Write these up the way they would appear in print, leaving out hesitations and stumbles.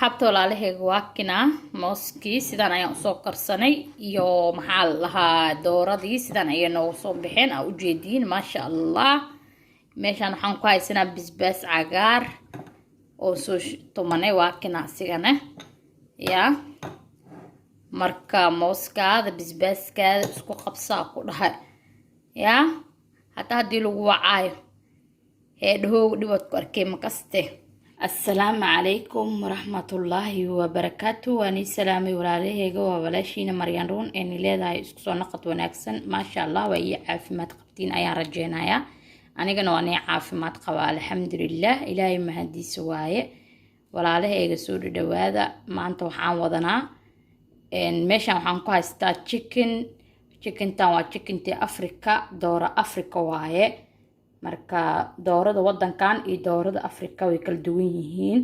Asxaabta walaalahayga, waa kinaa mooskii, sidaan ayaan usoo karsanay, iyo maxaa la dhahaa, dooradii sidaan ayay noogu soo baxeen, aa ujeediin, maasha Allah. Meeshaan waxaan ku haysanaa bisbaas cagaar oo soo tumanay, waa kinaa asigana yaa. Marka mooskaada, bisbaaskaada isku qabsaa ku dhahay yaa. Hataa haddii lagu wacaayo heedhahooga dhibaad ku arkay makaste. Assalaamu calaykum waraxmatullaahi wabarakaatu. Waan ii salaamay walaalaheyga, waa walaashiina Maryan Ruun eeni leedahay isku soo naqad wanaagsan. Maasha Allah, waa ii caafimaad qabtiin ayaan rajeynayaa. Anigana waan ii caafimaad qabaa, alxamdulilah, Ilaahay mahadiisa waaye. Walaalaheyga, soo dhadhawaada. Maanta waxaan wadanaa, meeshan waxaan ku haystaa chicken. Chickentan waa chickentii Africa, doora Africa waaye. Marka doorada wadankan iyo doorada Africa way kala duwan yihiin.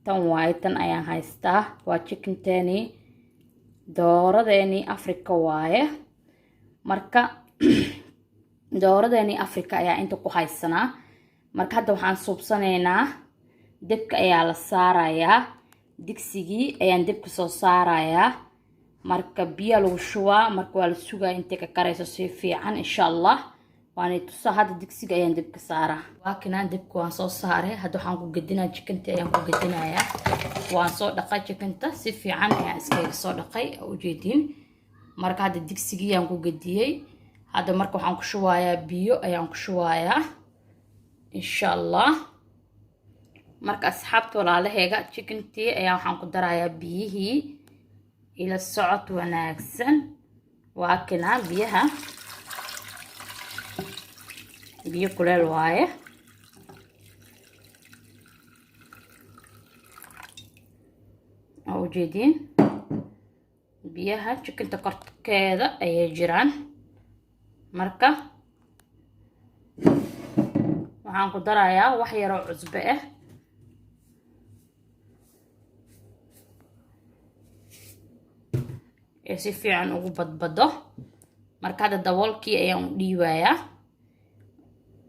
Tan waaye, tan ayaan haystaa, waa chickenteeni, dooradeeni Africa waaye. Marka dooradeeni Africa ayaa inta ku haysanaa. Marka hadda waxaan suubsanaynaa, debka ayaa la saarayaa, digsigii ayaan debka soo saarayaa. Marka biyaa lagu shubaa, marka waa la sugaa intay ka karayso si fiican, insha Allah waanay tusaa. Hadda digsiga ayaan debka saaraa. Waa kinaan, debka waan soo saaray. Hadda waxaan ku gedinaa chickentii ayaan ku gedinayaa. Waan soo dhaqay chickenta, si fiican ayaan iskaga soo dhaqay, ujeediin. Marka hadda digsigii ayaan ku gediyey. Hadda marka waxaan ku shubayaa biyo ayaan ku shubayaa, insha Allah. Marka asxaabta walaalaheega, chickentii ayaa waxaan ku darayaa biyihii. Ila socod wanaagsan. Waa kinaa biyaha, biyo kuleel waaye. Waa ujeediin, biyaha chickenta korkeeda ayay jiraan. Marka waxaan ku darayaa wax yaroo cusbo ah ee si fiican ugu badbado. Marka hadda daboolkii ayaan u dhiibayaa,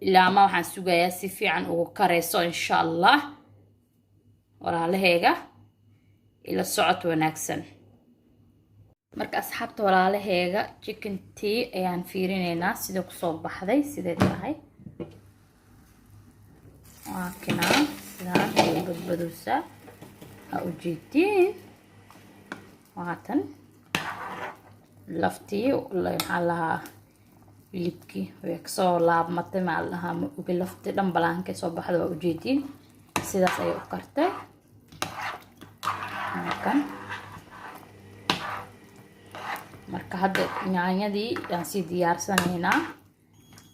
ilaama waxaan sugayaa si fiican ugu karayso, insha Allah. Walaalaheyga, ila socod wanaagsan. Marka asxaabta walaalaheega, chicken tea ayaan fiirinaynaa sida kusoo baxday, siday tahay. Waa kinaa, sidaan ayay badbadowsaa, aa ujeediin. Waatan laftii, maxaa lahaa, hilibkii way kasoo laabmatay, maa lahaa, ma ogi, laftii dhan balaankay soo baxda, waa ujeediin. Sidaas ayay u kartay markan. Marka hadda yaanyadii aan sii diyaarsanaynaa.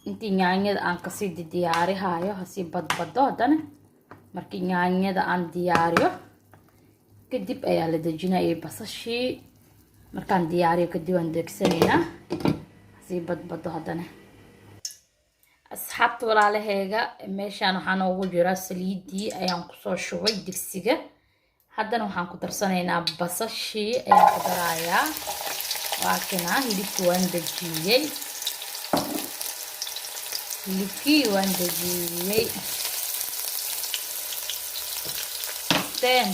Intii yaanyada aan kasii diyaarihayo, hasii badbado. Haddana markii yaanyada aan diyaariyo kadib ayaa la dejinayay. Basashii markaan diyaariyo kadib aan degsanaynaa, hasii badbado haddana. Asxaabta walaalaheega, meeshaan waxaa noogu jira saliidii ayaan kusoo shubay digsiga. Haddana waxaan ku darsanaynaa basashii ayaan ku darayaa. Waa kinaa, hilibkii waan dejiyey, hilibkii waan dejiyey ten.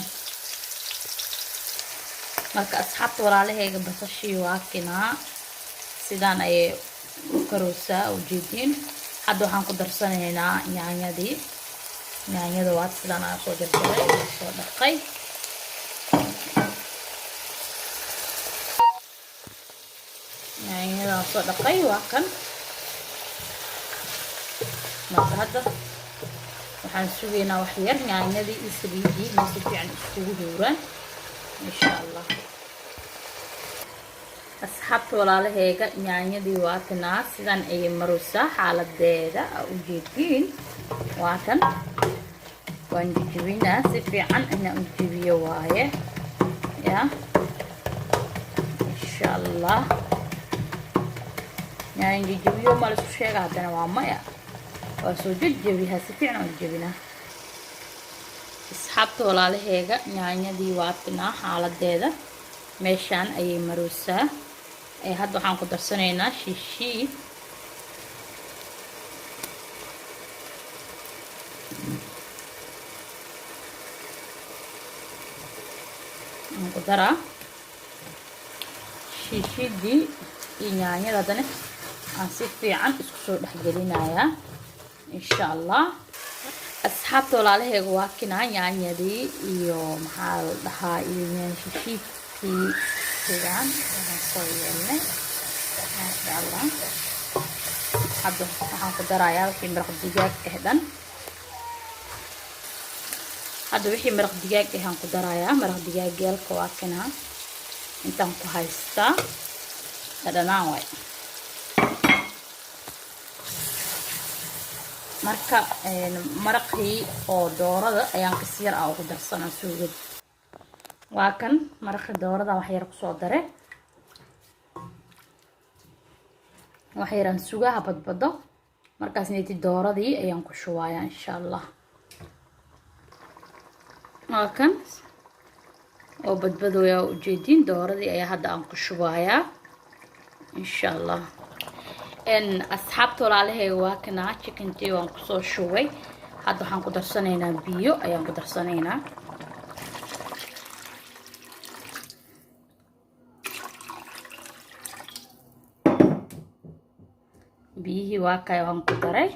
Marka asxaabta walaalaheyga, basashii waa kinaa, sidaan ayay u karowsaa, ujeediin. Hadda waxaan ku darsanaynaa yaanyadii. Yaanyada waa sidaan aan soo jarjaray, soo dhaqay. Yaanyadaan soo dhaqay waa kan. Marka hadda waxaan sugaynaa wax yar, yaanyadii iyo saliidii inay si fiican iskugu huuraan, insha Allah. Asxaabta walaalaheega, yaanyadii waa tanaa, sidan ayay maraysaa xaaladeeda, aa ujeediin. Waa tan, waan jijibinaa, si fiican inaan u jibiyo waaye ya, insha Allah. Yaanyo jijibiyo ma laisku sheega? Haddana waa maya, waa soo jejebihaa, si fiican u jejebinaa. Asxaabta walaalaheega, yaanyadii waa tinaa, xaaladeeda meeshaan ayay maroosaa. Hadda waxaan ku darsanaynaa shiishiid. Aan ku daraa shiishidii iyo yaanyada. Haddana aan si fiican isku soo dhexgelinayaa, insha Allah. Asxaabta walaalaheyga, waa kinaa yaanyadii iyo, maxaa la dhahaa, iyo shishiidkii. Sidaan ayaan soo yeelnay, maasha Allah. Hadda waxaan ku darayaa wixii maraq digaag ah dhan. Hadda wixii maraq digaag ah aan ku darayaa. Maraq digaagyaalka waa kinaa, intaan ku haystaa. Dhadhanaan waay. Marka maraqii oo doorada ayaan kas yar ah ugu darsanaa suugada. Waa kan maraqii doorada, wax yar kusoo dare. Wax yaraan sugaha badbado, markaas neeti dooradii ayaan ku shubayaa, insha Allah. Waa kan oo badbadooyaa, ujeedin. Dooradii ayaa hadda aan ku shubayaa, insha Allah. Asxaabta walaalaheyga, waa kanaa chickentii waan kusoo shubay. Hadda waxaan ku darsanaynaa biyo ayaan ku darsanaynaa. Biyihii waa kay, waan ku daray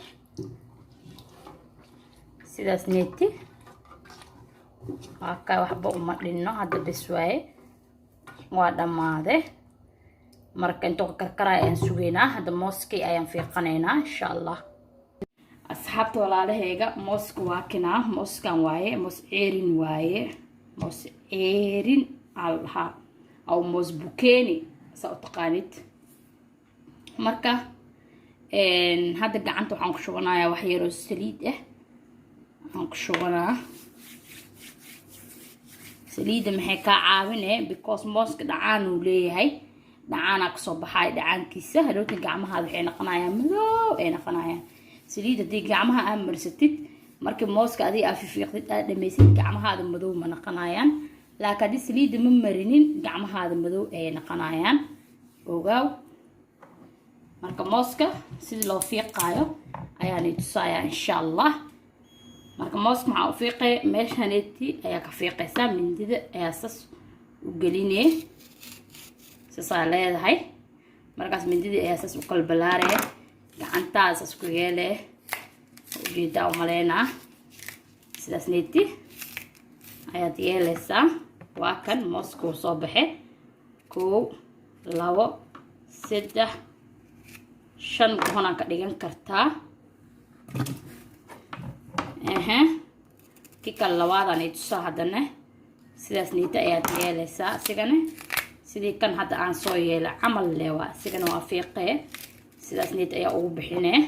sidaas neeti. Waa kay, waxba uma dhinno hadda, bes waaye, waa dhammaade. Marka intuu ka karkaraya ayaan sugaynaa. Hadda mooskii ayaan fiiqanaynaa, insha Allah. Asxaabta walaalaheyga, mooska waa kinaa. Mooskan waaye moos ceerin waaye, moos ceerin aa la dhahaa aw moos bukeeni, saa u taqaanid. Marka hadda gacanta waxaan ku shubanayaa wax yaroo saliid ah aan ku shubanaa. Saliidda maxay kaa caawine? Because mooska dhacaan uu leeyahay, dhacaanaa kasoo baxaaya. Dhacaankiisa hadhowta gacmahaada waxay noqonayaan madow ay noqonayaan. Saliid haddii gacmaha aad marsatid, markii mooska adiga aa fifiiqdid, aad dhamaysid, gacmahaada madow ma noqonayaan. Laakiin haddii saliidda ma marinin, gacmahaada madow ayay noqonayaan, ogaaw. Marka mooska sidii loo fiiqaayo ayaan i tusayaa, insha Allah. Marka mooska maxaa u fiiqay? Meeshaneeti ayaa ka fiiqaysaa. Mindida ayaa sas u gelinee, saasaa leedahay. Markaas mindidii ayaa saas u kalbalaaree, gacantaada saas ku yeelee. Ujeedaa umaleynaa, sidaas neeti ayaad yeelaysaa. Waa kan mooska uu soo baxe. 1, 2, 3, 5 gohonaa ka dhigan kartaa. Ehe, ki kale labaadaan i tusaa haddana. Sidaas niita ayaad yeelaysaa. Isigana sidii kan hadda aan soo yeelay camal le waa, isigana waa fiiqee, sidaas niita ayaa ugu bixinee.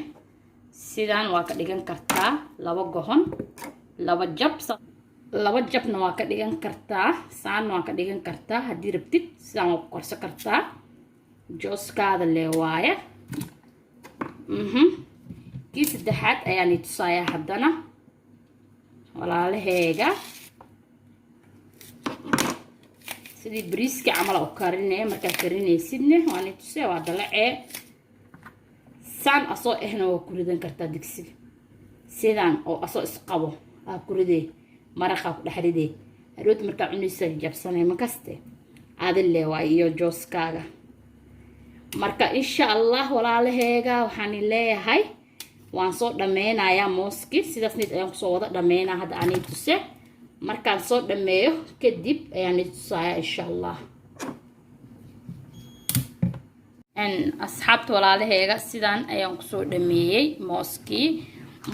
Sidaan waa ka dhigan kartaa laba gohon, laba jab. Laba jabna waa ka dhigan kartaa, saanna waa ka dhigan kartaa haddii rabtid. Sidaan waa ku korsan kartaa, jooskaada lee waaye. Kii saddexaad ayaan i tusayaa haddana, walaalaheega. Sidii bariiska camal u karinee, markaa karinaysidne waan i tusee. Waa dalacee, saan asoo ahna waa ku ridan kartaa digsiga. Sidaan oo asoo isqabo aa ku ridee, maraqaa ku dhex ridee. Hadhowta markaa cunaysa jabsanay makaste, adin le waay iyo jooskaaga. Marka insha Allah, walaalaheega, waxaan leeyahay waan soo dhameynayaa mooski. Sidaas nid ayaan kusoo wada dhameynaa. Hadda ani tuse, markaan soo dhameeyo kadib ayaan i tusaaya, insha Allah. Asxaabta walaalaheega, sidaan ayaan kusoo dhameeyey mooskii.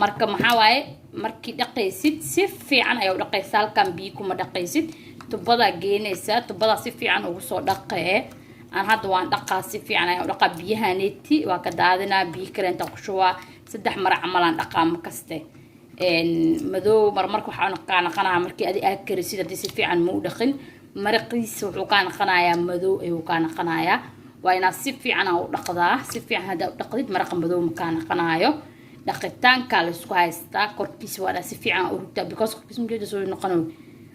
Marka maxaa waaye, markii dhaqaysid si fiican ayaa u dhaqaysaa. Halkan biyo kuma dhaqaysid, tubadaa geenaysaa, tubadaa si fiican ugu soo dhaqee. Aan hadda waan dhaqaa, si fiican ayaan u dhaqaa. Biyahaneeti waa ka daadinaa, biyo kale intaan ku shubaa, 3 mar camalaan dhaqaa. Makaste madow marmarka waxaa kaa naqanaya markii adi aad karisid, haddii si fiican ma u dhaqin, maraqiisa wuxuu kaa naqanayaa madow ayuu kaa naqanayaa. Waa inaad si fiican aa u dhaqdaa. Si fiican haddaa u dhaqdid, maraqa madow ma kaa naqanaayo. Dhaqitaankaa laysku haystaa. Korkiisa waa inaad si fiican u rugtaa, because korkiisa majeeda soo noqonayo,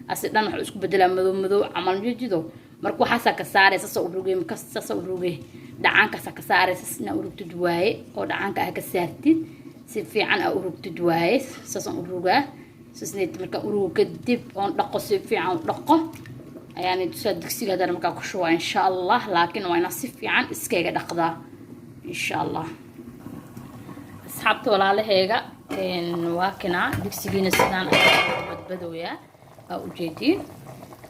asi dhan wuxuu isku bedelaa madow, madow camal majeedido. Marka waxaasaa ka saaray, sasa u rugay, makas sasa u rugay, dhacaankaasaa ka saaray. Sas inaa u rugtid waaye oo dhacaanka aa ka saartid, si fiican aa u rugtid waaye. Saasaan u rugaa, sasneet. Markaan u rugo kadib oon dhaqo, si fiican u dhaqo, Ayaan tusaa digsiga haddana markaa ku shubaa, insha Allah. Laakiin waa inaa si fiican iskaga dhaqdaa, insha Allah. Asxaabta walaalaheega, waa kinaa digsigiina sidaan ayaa badbadooyaa, aa ujeediin.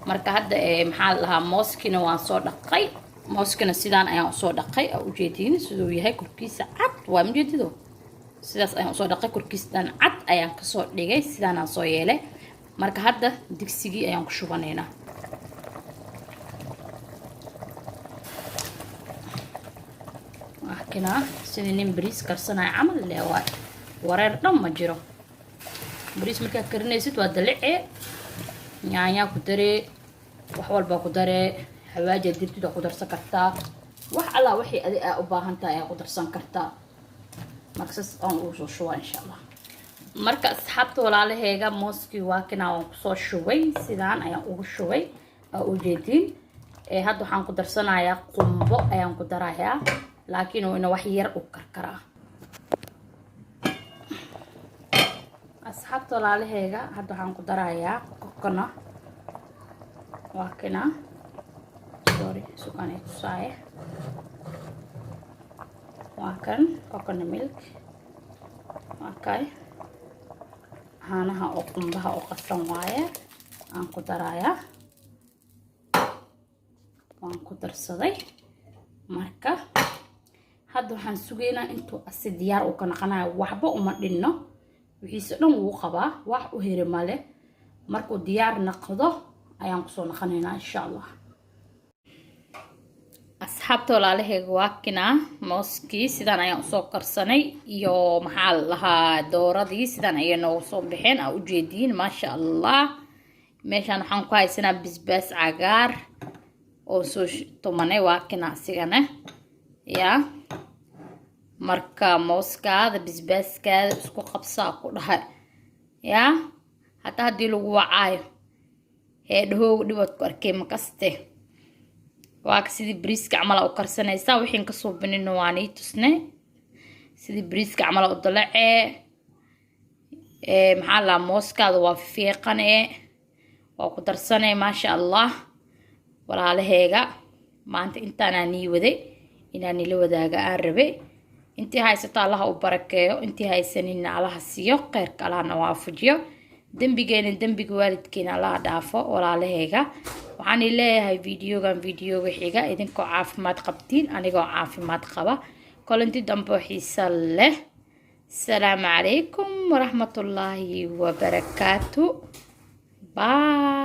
Marka hadda, maxaa la dhahaa, mooskina waan soo dhaqay. Mooskina sidaan ayaan usoo dhaqay, aa ujeediin siduu yahay. Korkiisa cad waa majeedido. Sidaas ayaan usoo dhaqay, korkiisa dhan cad ayaan kasoo dhigay, sidaanaan soo yeelay. Marka hadda digsigii ayaan ku shubanaynaa. Waa kinaa, sidii nin bariis karsanaya camal le waa. Wareer dhan ma jiro. Bariis markaa karinaysid waa dalicee, yaanyaa ku daree, wax walbaa ku daree, xawaaji dirtid waa ku darsan kartaa, wax allah waxay adi aa u baahan tahay ayaa ku darsan kartaa. Marka saas aan ugu soo shubaa, insha Allah. Marka asxaabta walaalaheega, mooskii waa kinaa, waan kusoo shubay, sidaan ayaan ugu shubay, aa ujeediin. Hadda waxaan ku darsanayaa qumbo ayaan ku darayaa, laakiin waa ina wax yar u karkaraa. Asxaabta walaalaheega, hadda waxaan ku darayaa coconut. Waa kina, sorry, sugan ay tusaaye. Waa kan coconut milk, waa kay caanaha oo qumbaha oo qasan waaye aan ku darayaa. Waan ku darsaday. Marka hadda waxaan sugaynaa intuu asi diyaar uu ka naqanayo. Waxba uma dhinno, wixiise dhan wuu qabaa, wax u heri male. Markuu diyaar naqdo ayaan kusoo naqanaynaa, insha Allah. Asxaabta walaalaheega, waa kinaa mooskii sidaan ayaan usoo karsanay iyo, maxaa la dhahaa, dooradii sidaan ayay noogu soo baxeen, aa ujeediin, maasha Allah. Meeshaan waxaan ku haysanaa bisbaas cagaar oo soo tumanay, waa kina asigana yaa. Marka mooskaada bisbaaskaada isku qabsaa ku dhahay yaa. Hataa haddii lagu wacaayo heedhahooga dhibaad ku arkay makaste. Waa ka sidii bariiska camal u karsanaysaa. Wixiin kasoo binino waa nii tusne. Sidii bariiska camal u dalacee, maxaa la, mooskaada waa fiiqane, waa ku darsanee, maasha Allah. Walaalaheega, maanta intaanaa nii waday inaan nila wadaaga aan rabay. Intii haysato Allaha u barakeeyo, intii haysanina Allaha siiyo, kheyrka Allahna waafajiyo, dembigeena dembiga waalidkeena Allaha dhaafo. Walaalaheega, waxaan leeyahay videogan videoga xiga idinkoo caafimaad qabtiin, anigoo caafimaad qaba, kolanti dambe oo xiisa leh. Asalaamu calaykum waraxmatullaahi wabarakaatu. Bye.